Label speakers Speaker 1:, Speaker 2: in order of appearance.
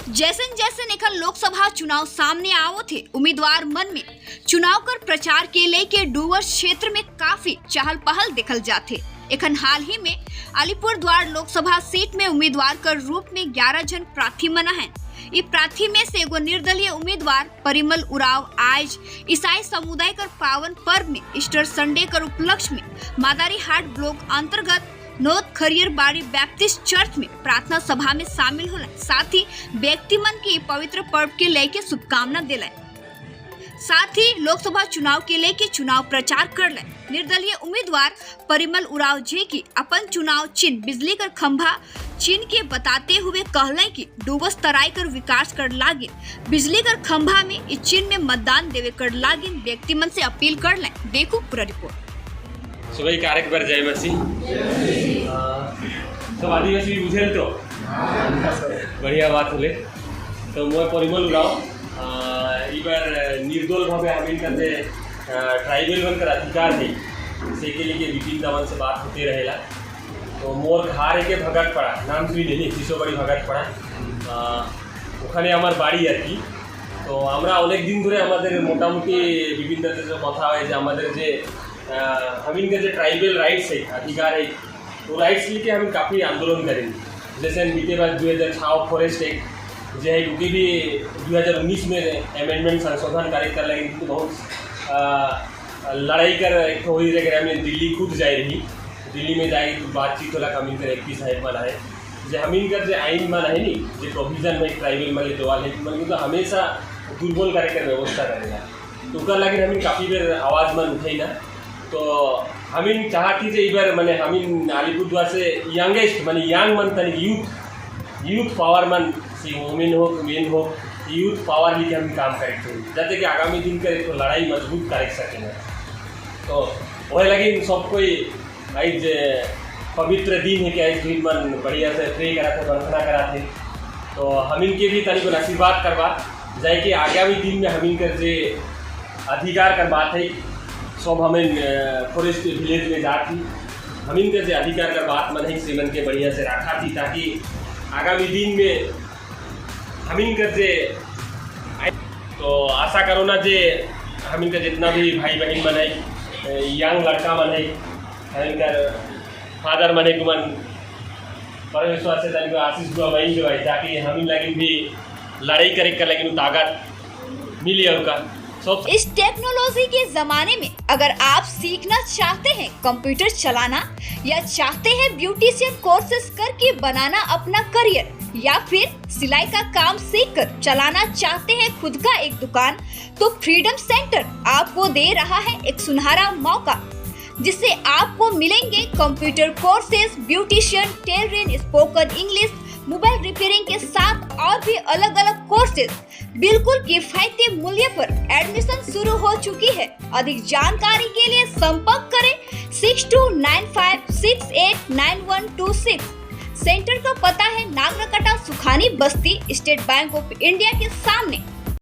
Speaker 1: जैसन जैसन एखन लोकसभा चुनाव सामने आवो थे, उम्मीदवार मन में चुनाव कर प्रचार के लेके डुवर्स क्षेत्र में काफी चहल पहल देखल जाथे। एखन हाल ही में अलीपुर द्वार लोकसभा सीट में उम्मीदवार कर रूप में 11 जन प्रार्थी मना है। इ प्रार्थी में से एगो निर्दलीय उम्मीदवार परिमल उराव आज ईसाई समुदाय कर पावन पर्व में ईस्टर संडे कर उपलक्ष्य में मादारी हाट ब्लॉक अंतर्गत नोत खरियर बाड़ी बैप्टिस्ट चर्च में प्रार्थना सभा में शामिल होला। साथ ही व्यक्ति मन के पवित्र पर्व के लेके शुभकामना दिलाए, साथ ही लोकसभा चुनाव के लेके चुनाव प्रचार कर ले। निर्दलीय उम्मीदवार परिमल उराव जी की अपन चुनाव चिन्ह बिजली कर खंभा चिन्ह के बताते हुए कहले कि डुबस तराई कर विकास कर लागिन बिजली कर खंभा में इस चिन्ह में मतदान देवे कर लागिन व्यक्ति मन से अपील कर ले। देखो पूरा रिपोर्ट।
Speaker 2: সবাইকে আরেকবার জয় মাসি। সব আদিবাসী বুঝেন তো? बढ़िया बात হলে। তো মই পৰিমল উৰাও। এইবাৰ निर्दलভাবে हम इनका जे ट्राइबल बनकर अधिकार है, इसे के लिए विपिन दामन से बात होते रहेला। तो मोर ঘর একে ভগতপাড়া, নাম শুনি নি? শিশোবাড়ি ভগতপাড়া, ওখানে আমার বাড়ি আর কি। তো আমরা অনেক দিন ধরে আমাদের মোটামুটি বিভিন্ন সাথে কথা হয় যে আমাদের যে हम इनका जो ट्राइबल राइट्स है, अधिकार है, वो राइट्स लेके हम काफ़ी आंदोलन करेंगे। जैसे बीते बार 2006 फॉरेस्ट एक्ट जो है, उनके भी 2019 में अमेंडमेंट, संशोधन कार्य कर लगे, तो बहुत लड़ाई कर एक तो हुई रहे। हमें दिल्ली खुद जाए रही, दिल्ली में जाए तो बातचीत होला। हम इनकर एमपी साहेब मन है जे हम इनकर जे आइन मन है नी, जे प्रोविजन में ट्राइबल मन देवाल है मन तो हमेशा दुर्बल करे कर व्यवस्था करेगा। तो ओकर लगे हम काफ़ी बेर आवाज़ मन उठाई ना। तो हमिन चाहती जे एबार माने हमिन अलीपुरद्वार से यंगेस्ट माने यंग मन तनिक यूथ यूथ पावर मन से वुमेन हो, मेन हो, यूथ पावर लेके हम काम करे जाते कि आगामी दिन कर एक लड़ाई मजबूत कर सकें। तो वही लगी सब कोई आज पवित्र दिन है कि आज दिन मन बढ़िया से प्रे कराते, प्रार्थना कराते, तो हम इनके भी तनिक आशीर्वाद करवा जाए कि आगामी दिन में हम इनकर जे अधिकार कर बात है, सब हमें फॉरेस्ट विलेज में जाती हम इनकर जे अधिकार कर बात मन है, श्रीमन के बढ़िया से रखा थी, ताकि आगामी दिन में हम इनकर जे। तो आशा करो ना जे हम इनका जितना भी भाई बहन मन है, यंग लड़का मन है, हम इनकर फादर मन है, मन परमेश्वर से तनिक आशीष दुआ बहन जो है, ताकि हम लगिन भी लड़ाई करे कर लेकिन ताकत मिली और का सब।
Speaker 1: इस टेक्नोलॉजी के जमाने में अगर आप सीखना चाहते हैं कंप्यूटर चलाना या चाहते हैं ब्यूटिशियन कोर्सेज करके बनाना अपना करियर या फिर सिलाई का काम सीखकर चलाना चाहते हैं खुद का एक दुकान, तो फ्रीडम सेंटर आपको दे रहा है एक सुनहरा मौका, जिससे आपको मिलेंगे computer courses, beautician, tailoring, spoken English, mobile repairing के साथ और भी अलग अलग कोर्सेज बिल्कुल किफायती मूल्य पर। एडमिशन शुरू हो चुकी है। अधिक जानकारी के लिए संपर्क करें 6295689126। सेंटर का पता है नागरकटा, सुखानी बस्ती, स्टेट बैंक ऑफ इंडिया के सामने।